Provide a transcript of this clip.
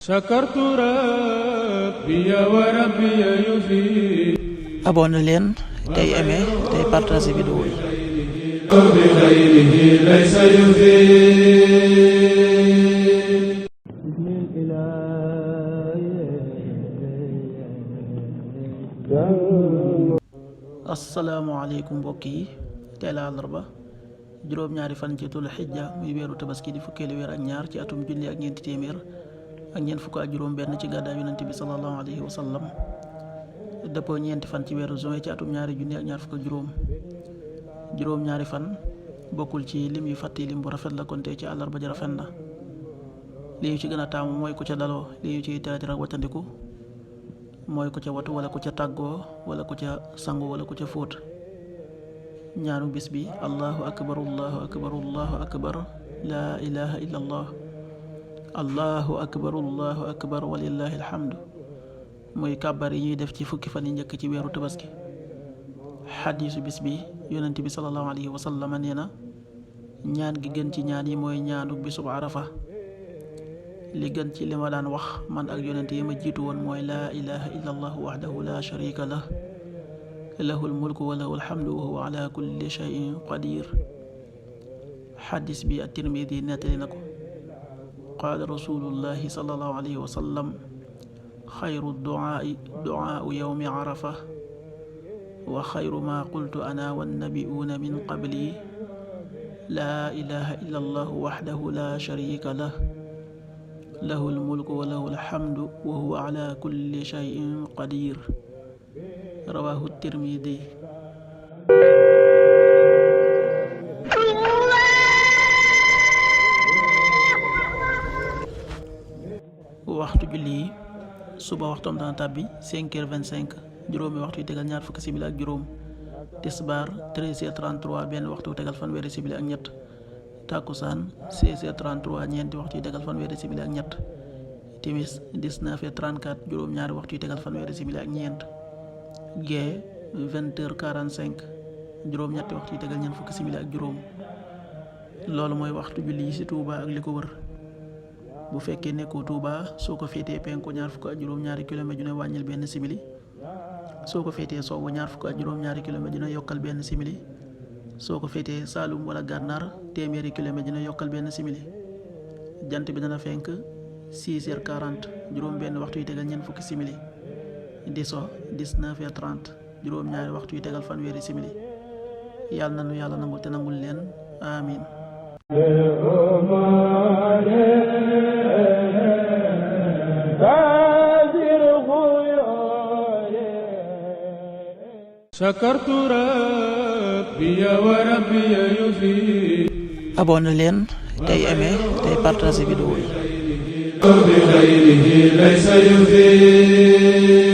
شكرت ربي وربي يفيد. abonné leen tey aimé tey partagé vidéo yi. بخيره ليس يفيد. asalaamaaleykum mbokk yi, tey la àllarba juróom-ñaari fan ci tul xijja muy weeru tabaski di fukkeelu weer ak ñaar ci atum junni ak ñeenti téeméer ak ñeent fukk ak juróom benn ci gàddaay yonent bi sallallahu alayhi wa sallam, dëppoo ñeenti fan ci weeru juin ci atum ñaari junni ak ñaar fukk ak juróom-ñaari fan bokkul ci lim yu fàtti lim bu rafet la kon tey ci àllarba ji rafet na. li ñu ci gën a taamu mooy ku ca daloo, li ñu ciy tere ak wattandiku mooy ku ca watu wala ku ca tàggoo wala ku ca sangu wala ku ca fóot. ñaanu bis bi: allahu akbar allahu akbar allahu akbar laa ilaha illa allah, allahu akbar allahu akbar walillahi alhamdu. muy kàbbar yi ñuy def ci fukki fan yi njëkk ci weeru tabaski. xadiisu bis bi: yonent bi sallallahu alayhi wa sallam nee na, ñaan gi gën ci ñaan yi mooy ñaanu bisub arafa. li gën ci li ma daan wax man ak yonent yi ma jiitu woon mooy laa ilaha illa allah wahdahu la sharika lah, lahul mulku wa lahul hamdu wa huwa ala kulli shay'in qadir. xadis bi at-Tirmidi nettali na ko. qaala rasulullahi sallallahu alayhi wa sallam, xayru duaai duaau yawmi arafa wa xayru ma qultu ana wannabiyuuna min qabli laa ilaha illa allah wahdahu la sharika lah, lahul mulku wa lahul hamdu wa huwa ala kulli shay'in qadir. rawaahu Tirmidi. waxtu julli yi: suba waxtoom dana tàbbi 5h25, juróomi waxtu yu tegal ñaar fukki simili ak juróom. tisbaar 13h33, benn waxtu yu tegal fanweeri simili ak ñett. takkusaan 16h33, ñeenti waxtu yu tegal fanweeri simili ak ñett. timis 19h34, juróom-ñaari waxtu yu tegal fanweeri simili ak ñeent. gee 20h45, juróom-ñetti waxtu yu tegal ñeent fukki simili ak juróom. loolu mooy waxtu julli yi ci Touba ak li ko wër. bu fekkee nekkoo Touba, soo ko féetee penku ñaar fukk ak juróom-ñaari kilomètre ju ne wàññil benn simili. soo ko féetee sowwu ñaar fukk ak juróom-ñaari kilomètre ju ne yokkal benn simili. soo ko féetee Saalum wala Gànnaar, téeméeri kilomètre ju ne yokkal benn simili. jant bi dana fenk 6h40, juróom benn waxtu yu tegal ñeent fukki simili. di so 19h30, juróom-ñaari waxtu yu tegal fanweeri simili. yàlla na nu yàlla nangul te nangul leen, amin. شكرت ربي وربي يفيد. abonné leen tey aimé tey partagé vidéo yi. بخيره ليس يفيد.